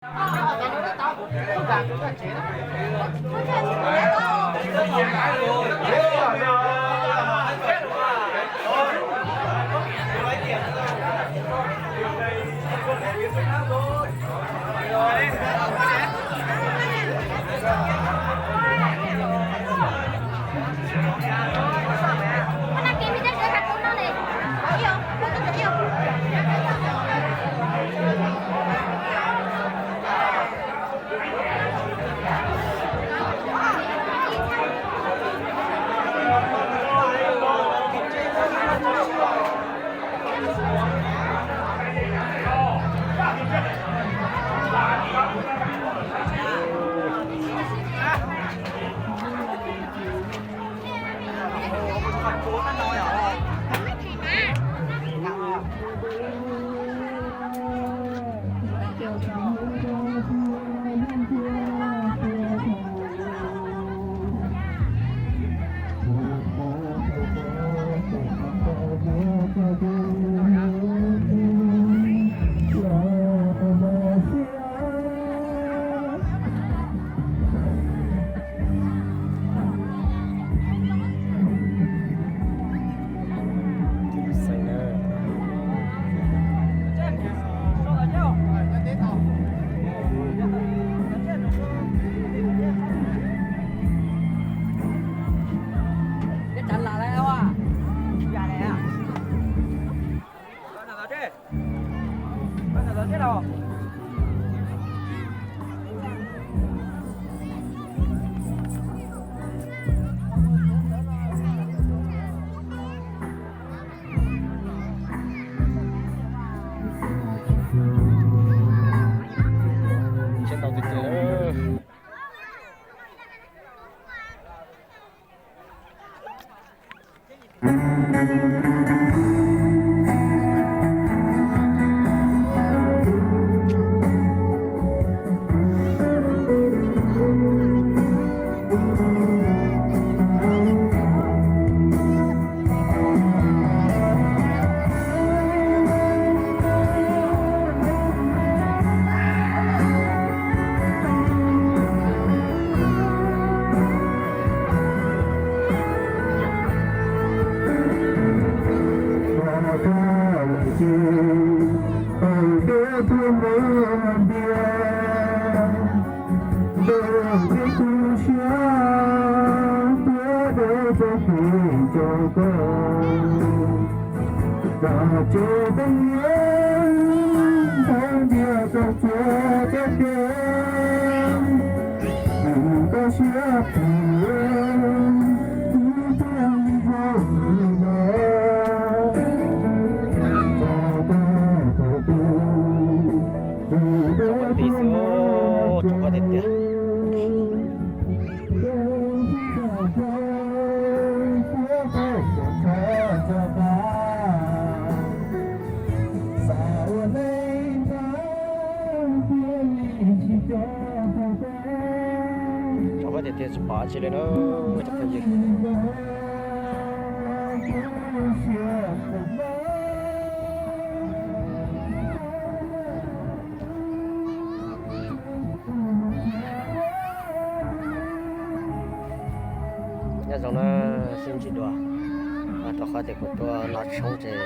Rau qhov tiag tiag. Rau qhov tiag tiag tsis pom dab tsi li na, cov phooj ywg. Nyob zoo na, sib ntsib dua. Rau qhov tias kuv tuaj noj tshoob ces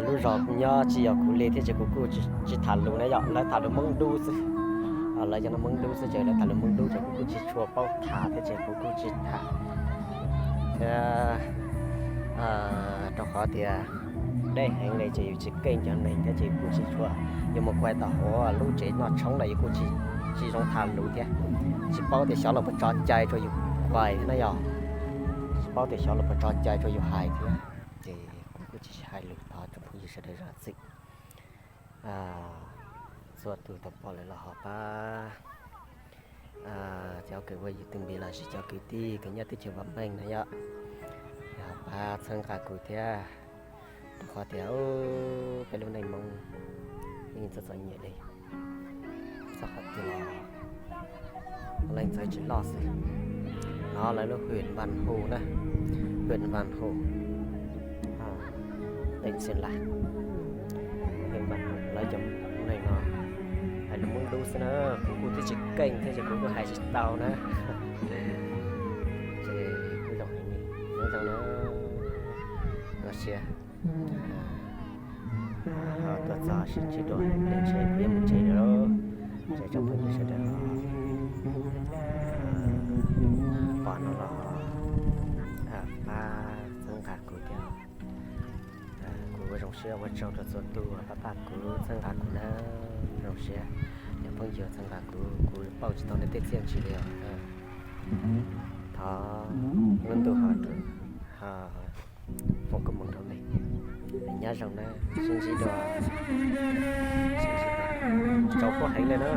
lub zos nyob tsis yog kuv li thiab ces kuv kuj tsis tham lus na yom, lawv tham lus Hmoob dub xwb. Lawv cov no Hmoob dub xwb ces lawv tham lus Hmoob dub ces kuv kuj tsis tshua paub tham thiab ces kuv kuj tsis tham thiab. Rau qhov tias deb heev li ces yus tsis keej cov neeg thiab ces kuj tsis tshua, yus mus kuaj tom hauv lub tsev noj tshoob lawm yus kuj tsis zoo tham lus thiab. Tsis paub tias xyov lawv puas tso cai rau yus kuaj thiab na yom. Tsis paub tias xyov lawv puas tso cai rau yus hais thiab. Ces kuv kuj tsis hais lus, thov tus phooj ywg sawv daws zam txim. Txhua tus tau pom lawm los ho pab, cov kws ua YouTube npis los sis cov kwv tij kws nyob teb chaws vam meej na yom, ho pab txhawb nqa kuv thiab. Rau qhov tias peb lub neej Hmoob yeej txom txom nyem li, txog qhov twg los leej txawv tsis loj xwb. No lawv lub hwm Npas Hu na, hwm Npas Hu, teem Xeem Las, hwm Npas Hu. Lawv cov neeg no, Lus Hmoob dub xwb na, kuv kuj twb tsis keej thiab ces kuv kuj hais tsis tau na. Ces kuj zoo heev li, nyob zoo na, zoo siab. Ho tuaj txog sib ntsib dua, ntshe kuv yuav mus tsev lawm, ces tsoom phooj ywg sawv daws pom no los pab txhawb nqa kuv thiab. Kuv ua zoo siab ua tsaug rau txhua tus pab pab kuv txhawb nqa kuv na, zoo siab. Cov phooj ywg txhawb nqa kuv, kuv pauj tsis tau nej tej txiaj ntsig li os. Thov lub ntuj ho foom koob hmoov rau nej. Nyob zoo na, sib ntsib dua, tsaus huab heev li na.